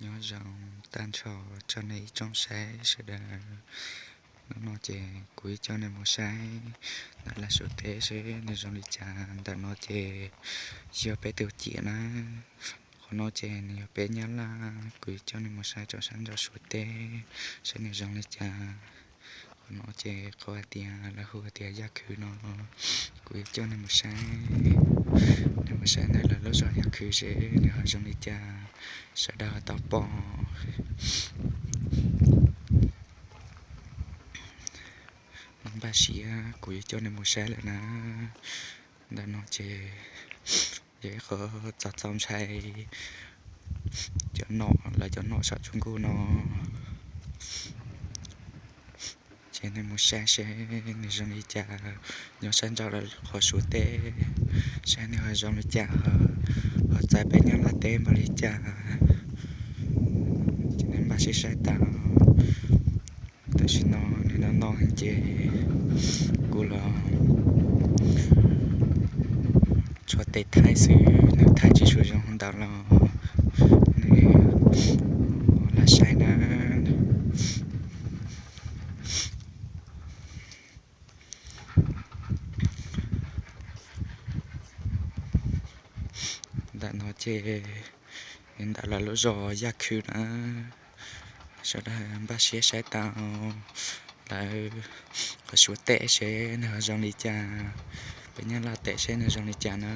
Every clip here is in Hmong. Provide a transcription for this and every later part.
Nyob zoo tag nrho tsoom niam tsoom txiv sawv daws. Hnub no ces kuv yuav coj nej mus saib ntawm lawv Suav teb seb nws zoo li cas. Ntawm no ces yog peb tus ciam na. Qhov no ces nws yog peb Nyab Laj. Kuv yuav coj nej mus saib rau sab nraum Suav teb seb nws zoo li cas. Qhov no ces qhov hais tias lawv hu tias Yaj Khwv no, kuv yuav coj nej mus saib, nej mus saib ntawm lawv lub zos Yaj Khwv seb nws ho zoo li cas, sawv daws ho tau pom. No npaj siab kuv yuav coj nej mus saib lawm na. Ntawm no ces yog ib qho txaus txaus ntshai, cov nom, lawv cov nom saum tsuas nkuj no. Ces nej mus saib seb nws zoo li cas, nyob sab nraum lawv qhov Suav teb, saib nws ho zoo li cas, ho txais peb Nyab Laj teb npaum li cas. Ces nej npaj siab saib tau. Tam sim no nws no no heev ces kuv los tso tes thaij xwb, nws thaij tsis tshua zoo ntawd los nws lam saib na. Ntawm no ces ntawm lawv lub zos Yaj Khwv na. Sawv daws npaj siab saib tau lawv qhov Suav teb seb nws ho zoo li cas, peb Nyab Laj teb seb nws zoo li cas na.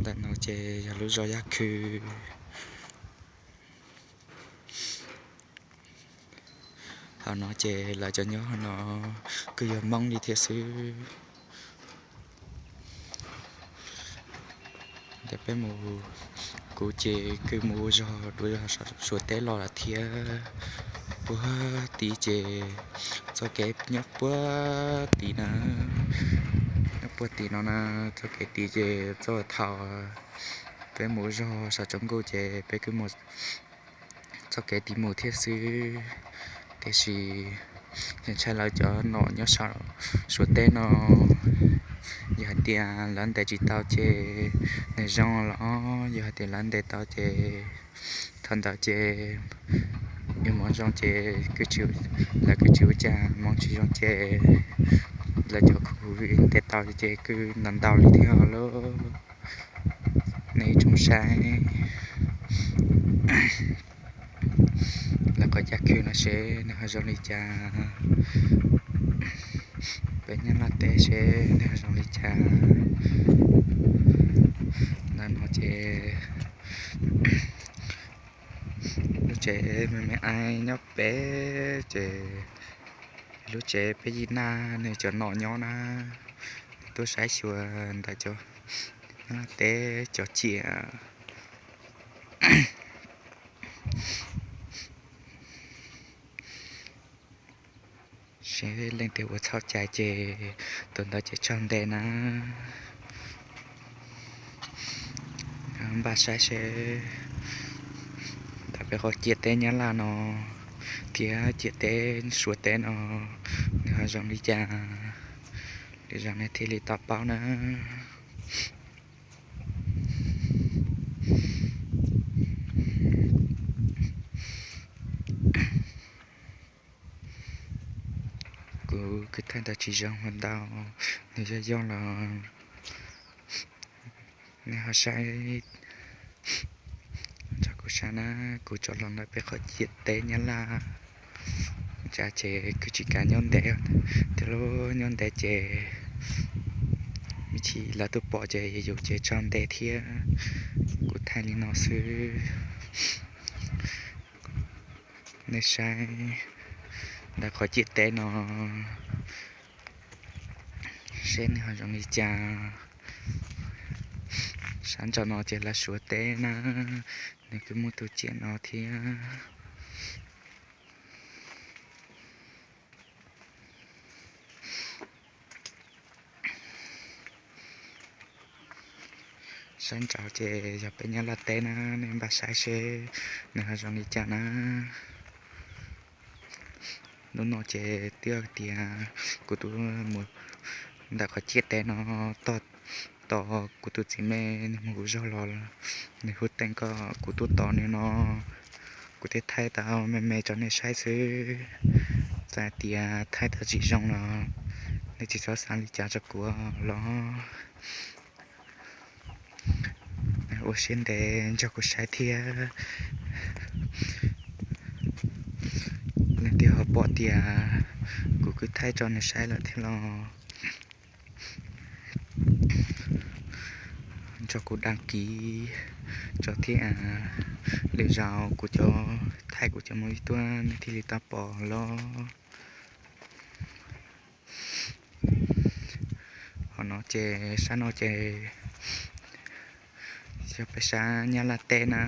Ntawm no ces yog lub zos Yaj Khwv. Hauv no ces lawv cov nyob hauv no kuj yog Hmoob li thiab xwb. Ntawm peb mus, kuv ces kuj mus ua zog dua zog Suav teb los lawm thiab. Puag tid ces txoj kev nyob puag tid na, nyob puag tid no na, txoj kev tid ces txoj thaum peb mus ua zog saum tsob nkuj ces peb kuj mus txoj kev tid mus thiab xwb. Tiam sis ntshai lawv cov nom nyob saum Suav teb no, yog hais tias lawv ntes tsis tau ces nws zoo los, yog hais tias lawv ntes tau ces thaum ntawd ces yuav mus zoo ces lawv kuj tsis ua cas, mus tsis zoo ces lawv cov khuv ntes tau ces kuj ntau ntau li thiab lauj. Nej tsoom saib lawv qhov Yaj Khwv no seb nws ho zoo li cas, peb Nyab Laj teb seb nws ho zoo li cas. Ntawm no ces lub tsev me me ais nyob pem ces lub tsev peb yij naj nws cov nom nyob na. Nws tuaj saib xyuas ntawm cov Nyab Laj teb cov ciam. Seb leej twg ua txhaum cai ces tus ntawd ces tsaug nte na. Npaj saib seb ntawm peb qhov ciam teb Nyab Laj no thiab ciam teb Suav teb no nws ho zoo li cas, lwm zaus nej thiaj li tau paub na. Kuv kuj thaij ntawd tsis zoo ntau, nws yog yog los nej ho saib nrog kuv saib na. Kuv tso los ntawm peb qhov ciam teb Nyab Laj, tsam ces kuj tsis kav nyob ntev, thiab lub nyob ntev ces me ntsis lawv tuaj pom ces yus ces tsaug nte thiab. Kuv thaij li no xwb, nej saib ntawm qhov ciam teb no seb nws ho zoo li cas. Sab nraum no ces lawv Suav teb na, nws kuj muaj tus ciam no thiab. Sab nraud ces yog peb Nyab Laj teb na, nej npaj saib seb nws ho zoo li cas na. Hnub no ces twb tias kuv twb mus ntawm qhov ciam teb no tog tos kuv tus txiv me nws mus kuv zog los, nws hu teej kom kuv tuaj tos nws no, kuv thiaj thaij tau me me rau nej saib xwb. Txawm tias thaij tau tsis zoo los nej tsis txhob xav li cas rau kuv los. Ua siab ntev nrog kuv saib thiab. Leej twg ho pom tias kuv kuj thaij rau nws saib lawm thiab los nrog kuv đăng ký rau thiab. Lwm zaus kuv cov thaij kuv cov movie tuaj nej thiaj li tau pom los. Qhov no ces sab no ces yog peb sab Nyab Laj teb na.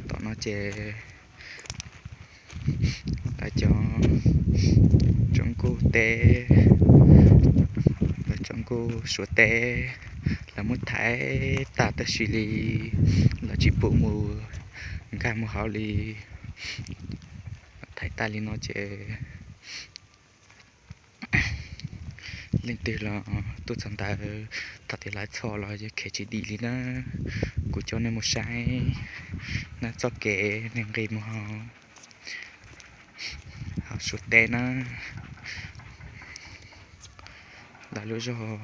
Tom no ces lawv cov tsoom kuj teb, lawv tsoom kuj Suav teb, lawv muab thaiv tas tab sis li lawv tsis pub mus nkag mus hauv li. Thaiv tas li no ces leej twg los tuaj txog ntawd, thaum tias lawv txhom los yog khev tsis dim li na. Kuv coj nej mus saib na, txoj kev nws nqis mus hauv Suav teb na. Lawv lub zog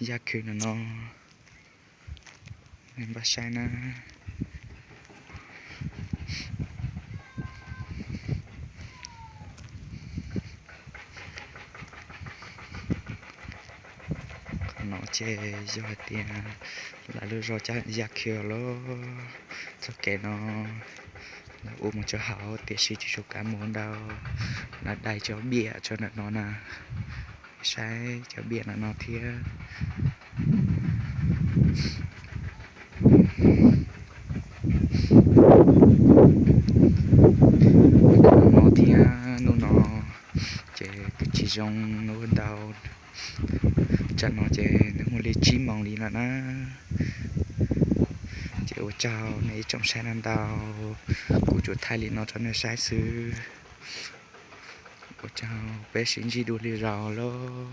Yaj Khw no no, npaj saib na. Qhov no ces yog hais tias lawv lub zog Yaj Khw los, txoj kev no lawv ua mus rau hauv tiam sis tsis tshua kav mus ntau. Lawv dai cov biam rau ntawm no na, saib cov biam ntawm no thiab. Hnub no thiab hnub no ces kuj tsis zoo ua ntau. Tsam no ces nws muaj li tsib moos li lawm na. Ces ua tsaug nej ib tsoom saib no ntau, kuv tsuas thaij li no rau nej saib xwb. Ua tsaug, peb sib ntsib dua lwm zaus lauj.